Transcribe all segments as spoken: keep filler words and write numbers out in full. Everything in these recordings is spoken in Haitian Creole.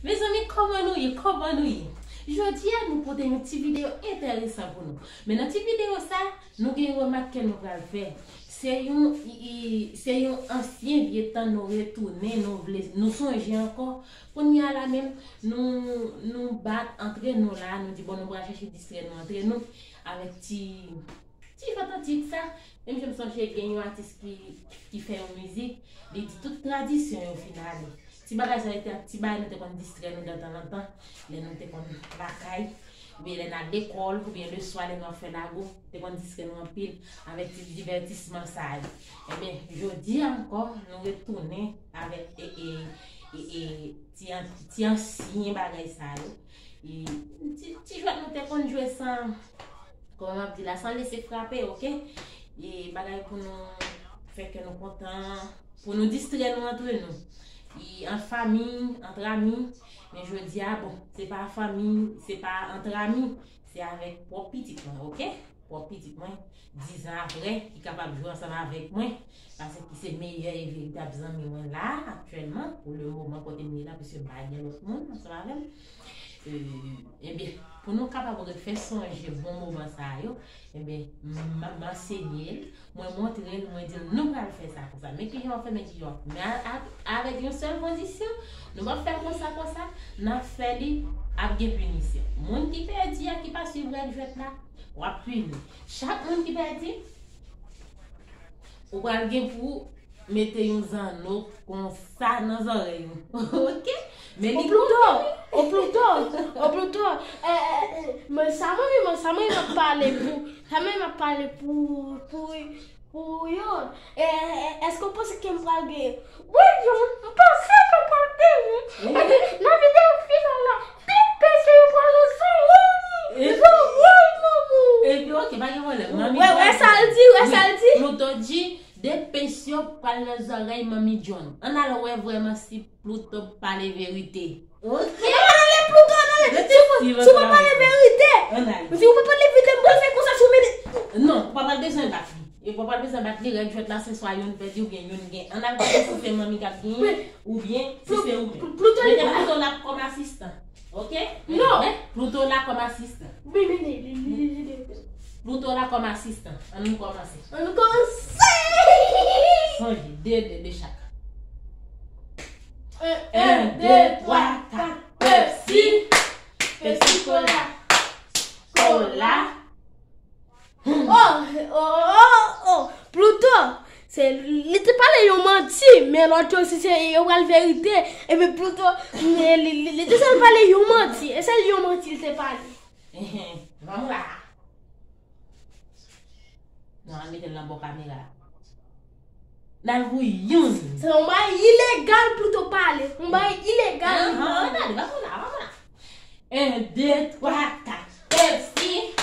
Mezanmi, kòman nou ye? Kòman nou ye? Jodi a, nou pote yon ti videyo enteresan pou nou. Men nan ti videyo sa, nou gen yon remak ke nou pral fè. Se yon, i, i, se yon ansyen vye tan nou retounen, nou vle, nou sonje ankò. Kounye a la menm, nou, nou bat antre nou la, nou di, bon, nou pral chèche distrè nou antre nou avèk ti, ti fantatik sa. Menm jan m sonje gen yon atis ki, ki fè yon mizik, li di tout tradisyon yo fin ale. Ti bagay sa yo te, ti bagay nou te konn distrè nou dan tan an tan, lè nou te konn lakay, oubyen lè n al lekòl, oubyen leswa lè nou ap fè lago, te konn distrè nou anpil avèk ti divètisman sa yo. Ebyen, jodi a ankò, nou retounen avèk, e, e, e, e, ti an-, ti ansyen bagay sa yo. E, ti, ti jwèt nou te konn jwe san, kòman m ap di la, san lese frape, oke? E bagay pou nou fè kè nou kontan, pou nou distrè nou antre nou. E an fanmi, antre ami, men jodi a, bon, se pa fanmi, se pa antre ami, se avèk pwòp pitit mwen, oke? Pwòp pitit mwen, diz an apre, ki kapab jwe ansanm avèk mwen, paske ki se meyè e veritab zanmi mwen la, aktyèlman, pou le moman kote m ye la, piske m pa gen lòt moun ansanm avè m. E, ebyen, pou nou kapab refè sonje bon moman sa yo, ebyen, m, m ansenye l, mwen montre l, mwen di l, nou pral fè sa konsa. Men kijan w ap fè, men kijan w ap fè. Men a, a, avèk yon sèl kondisyon, nou p ap fè l konsa, konsa, n ap fè li, ap gen pinisyon. Moun ki pèdi a, ki pa swiv règ jwèt la, w ap pini. Chak moun ki pèdi, ou pral gen pou mete yon zanno konsa nan zòrèy ou. Oke? Men li Pluto, o Pluto, o Pluto, e, e, e, men sa manmi, men sa manmi m ap pale pou, sa manmi m ap pale pou, pou, pou yo. E, e, e, èske w panse ke m pral gen? Wi, John, m panse ke w pral gen. Epi, nan videyo final la, tout pèse yo pral nan zòrèy, zòrèy manmi. Epi, oke, pa gen pwoblèm. Manmi, wè, wè sa l di, wè sa l di. Pluto di, de pèse yo pral nan zòrèy manmi John. Ann al wè vrèman si Pluto pale verite. Oke. Ann ale Pluto, ann ale. Si w pa, si w pa pale verite. Ann ale. Si w pa pale verite, m pral fè konsa sou mene. Non, ou pa pral bezwen bat li. E ou pa pral bezwen bat li, règ jwèt la, se swa youn pèdi oubyen youn gen. Ann al gade si se manmi k ap genyen, oubyen si se ou menm. Pluto li mete Pluto la kòm asistan. Oke? Non. Men, Pluto la kòm asistan. Wi, men li, li, li, li, li. Pluto la kòm asistan. Ann nou kòmanse. Ann nou kòmanse! Sonje, de, de, de chak. En, en, de, twa, kat. Pepsi. Pepsi Kola. Kola. Oh, oh, oh, oh, Pluto, se, li te pale yon manti, men lòt yo si se yo pral verite, epi Pluto, li, li, li, li te sèl pale yon manti, e sèl yon manti li te pale. Ehe, vamos lá. Non, al mete l nan bò kamera. N al voye youn. Se yon bagay ilegal Pluto pale. Yon bagay ilegal li pale. Ann ale, vamos lá, vamos lá. En, de, twa, kat. Pepsi.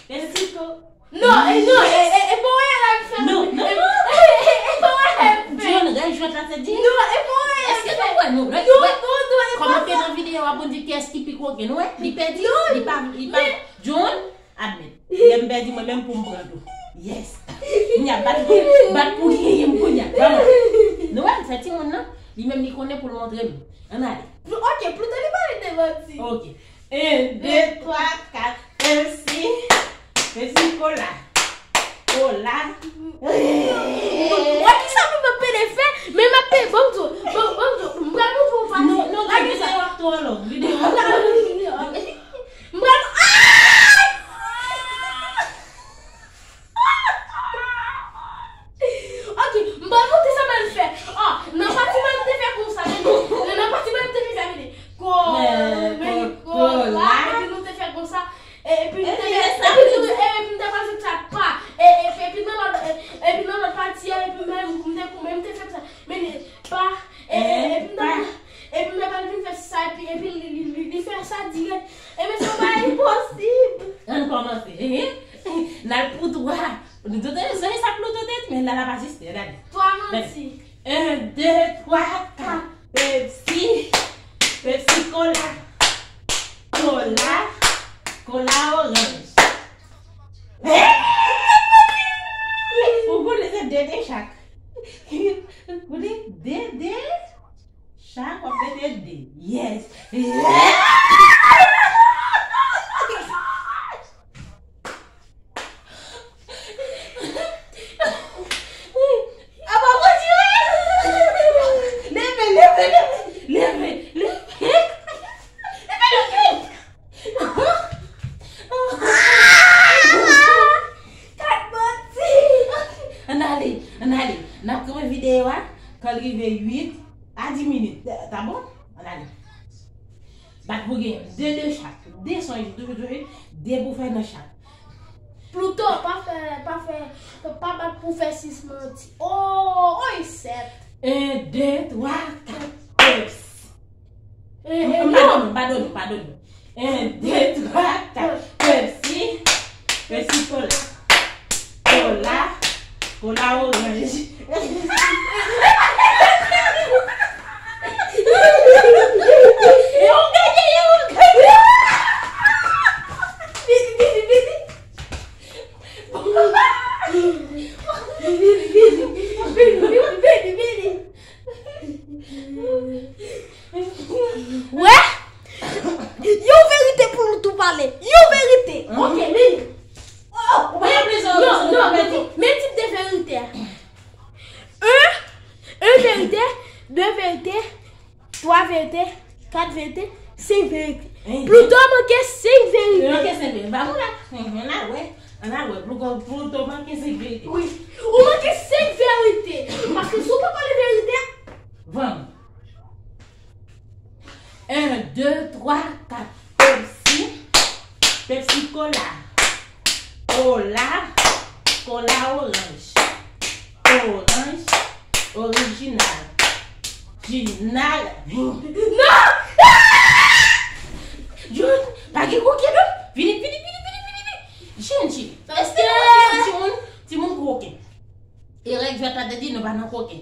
Pepsi ko. Non, e, non, e, e, e pa wè la fè. Non, non, non. E, e, e pa wè la fè. John, rèl jwèt la se di. Non, e pa wè la fè. Èske nou wè nou? Non, non, non, e pa sa. Kòmante nan videyo a pou n di kiyès ki pi koken. Nou wè? Li pèdi, li pa, li pa. John, admèt. Lè m pèdi mwen menm pou m pran tou. Yes. Kounya bat pou, bat pou genyen m kounya. Vamos. Nou wè m fè timoun nan. Li menm li konnen pou l montre m. Ann ale. Ok, Pluto li pa ret devan ti. Ok. En, de, twa, kat. Pepsi. Pepsi Kola. Kola. Wè kisa pou m ap pede fè? Men m ap pede, ban m di w, ban, ban m di w, m pral montre w pati. Non, non, lage sa. Videyo ap twò long. Videyo ap twò long. M pral, ah! Ok, m pral montre sa m al fè. Ah, nan pati mwen m te fè konsa, men nan, nan pati mwen m te fè sa, men ko, men ko, kola, epi nou te fè konsa, e, epi nou te fè, epi nou, epi nou te pral fè sa pa, e, e, epi nan lòt, e, epi nan lòt pati a, epi mwen, m te, mwen m te fè sa, men pa, e, e, epi nou te, epi mwen pral vin fè sa, epi, epi li, li, li, li fè sa dirèk, e men se pa enposib. Ann kòmanse, n al pou twa. Nou tout te sonje sa Pluto te di, men la l ap asiste, gade. Twa manti. En, de, twa, kat. Pepsi. Pepsi Kola. Kola. Kola oranj. Ou konnen se de de chak. Ou konnen de de chak, w ap Mete de. Yes. Yes. Apa w retire? Leve, leve, leve. Leve, leve. Leve, leve. Kat manti. Ann ale, ann ale. N ap kanpe videyo a. Kan l rive uit a dis minit. Ta bon? Ann ale. Bat pou gen de, de chak. De sonje, toujou, toujou. De pou fè nan chak. Pluto, pa fè, pa fè, pa bat pou fè sis manti. Oh, oy, sèt. En, de, twa, kat, Pepsi. Eh, eh, non. Padone, padone, padone. En, de, twa, kat, Pepsi. Pepsi Cola. Kola. Kola oranj. Yo gade, yo gade. Vini, vini, vini. Vini, vini, vini, vini, vini, vini. Wè? Yon verite pou nou tou pale. Yon verite. Ok, men. Oh, ou pa gen plezi, non, non, non, men tip de verite a. Un, un verite, de verite, twa verite, kat verite, senk verite. Pluto manke senk verite. Manke senk verite. Ba, moun la. Ann al wè. Ann al wè. Pluto, Pluto manke senk verite. Wi. Ou manke senk verite. Paske si w pa pale verite, vann. En, de, twa, kat. Pepsi. Pepsi Cola. Kola. Kola oranj. Oranj. Orijinal. Jinal. Non! Jun, pa gen koken non. Vini, vini, vini, vini, vini, vini. Jun, Jun. Èske nou wè timoun, timoun koken? E règ jwèt la te di nou pa nan koken.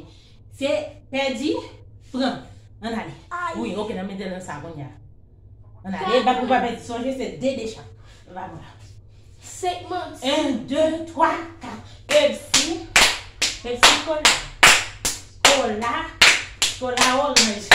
Se pèdi, pran. Ann ale. Ay. Wi, ok, n ap mete nan sa kounye a. Ann ale, bat pou pa pèdi. Sonje, se de de chak. Vamos la. Senk manti. En, de, twa, kat. Pepsi. Pepsi Cola. Kola. Kola oranj.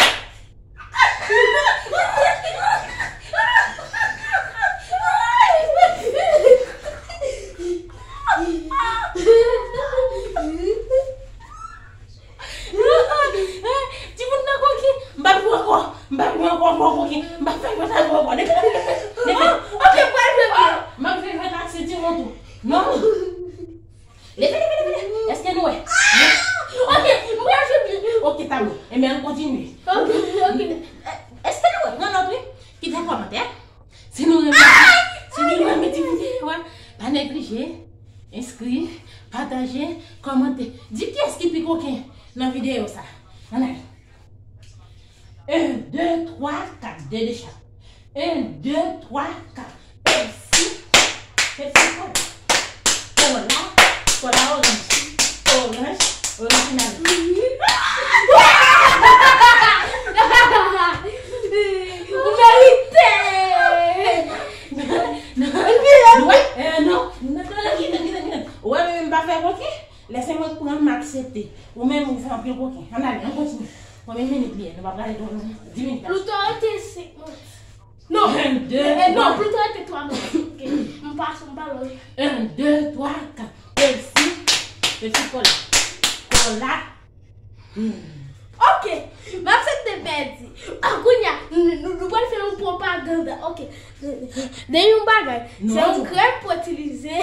Timoun nan koki, m pa pou ankò, m pa pou ankò, ankò koki, m pa fè konsa ankò, ankò. Leve, leve, leve. Ok, pral jwe byen. M ap jwe jwèt ak sentiman tou. Non. Leve, leve, leve, leve. Èske nou wè? Ok, m pral jwe byen. Ok, ta bon. Enben, ann kontinye. Ok, ok. Èske nou wè? Nan lòt, wi. Kite kòmantè. Si nou renmen, si nou renmen ti videyo a, pa neglije enskri, pataje, kòmante. Di kiyès ki pi koken nan videyo sa. Ann ale. En, de, twa, kat. De de chak. En, de, twa, kat. Pepsi. Pepsi Cola. Kola. Kola oranj. Oranj. Orijinal. Ou merite! Non, non, non. Ou wè? Eh, non. Non, non, non, kite, kite, kite. Ou wè, men m pa fè koken. Lè se mwen k pran, m aksepte. Ou menm, ou fè anpil koken. Ann ale, ann kontinye. Konbyen minit li ye? Nou pa prale twò lontan. Dis minit. Pluto rete senk minit. Non. En, de, twa. Non, Pluto rete twa minit. Ok. M pa, m pa lòl. En, de, twa, kat. Pepsi. Pepsi Cola. Cola. Hmm. Ok. M aksepte pèdi. A, kounye a, nou, nou, nou pral fè yon pwopaganda. Ok. De yon bagay. Se yon krèm pou itilize.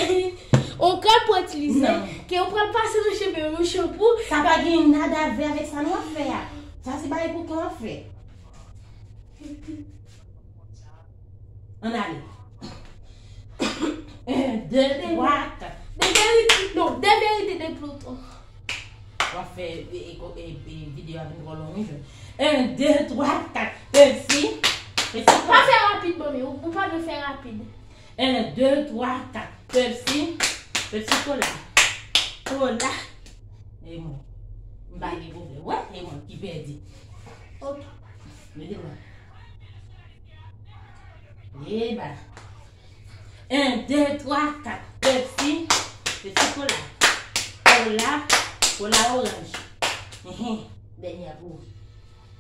Yon krèm pou itilize. Non. Ke ou pral pase nan cheve, yon chanpou. Sa pa gen nada a vè avèk sa nou ap fè a. Sa se bagay pou kè w ap fè. Ann ale. En, de, twa, kat. De verite, non, de verite de Pluto. W ap fè, e, e, e, e, videyo a vin twò long, wi, jwenn. En, de, twa, kat. Pepsi. Pepsi Cola. Pa fè rapid, manmi. Ou, ou pa dwe fè rapid. En, de, twa, kat. Pepsi. Pepsi Cola. Cola. E mwen. M pa gen pwoblèm. Wè, e mwen ki pèdi. Ok. Mete mwen. Eba. En, de, twa, kat. Pepsi. Pepsi Cola. Cola. Cola oranj. Enhen. Dènye a pou ou.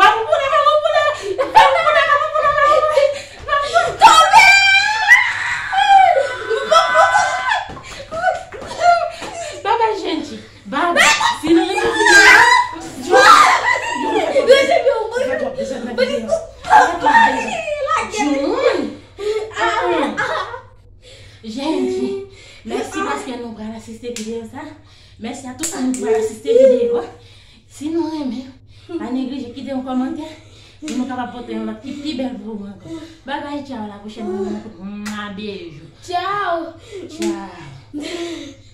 Babou pou la, babou pou la. Babou pou la, babou pou la, babou pou la. Babou pou la. Tonbe! Babay, Jenji. Babay. Si nou renmen videyo a, Jun. Jun, fè twòp dezòd nan videyo a. Fè twòp dezòd. Jun. Jenji, mèsi paske nou pral asiste videyo sa. Mèsi a tout moun ki pral asiste videyo a. Si nou renmen, pa neglije kite yon kòmantè pou nou kapab pote yon lòt ki pi bèl pou ou ankò. Babay, tchaw, a la pwochèn, nou renmen kout mwa, bejou. Tchaw. Tchaw.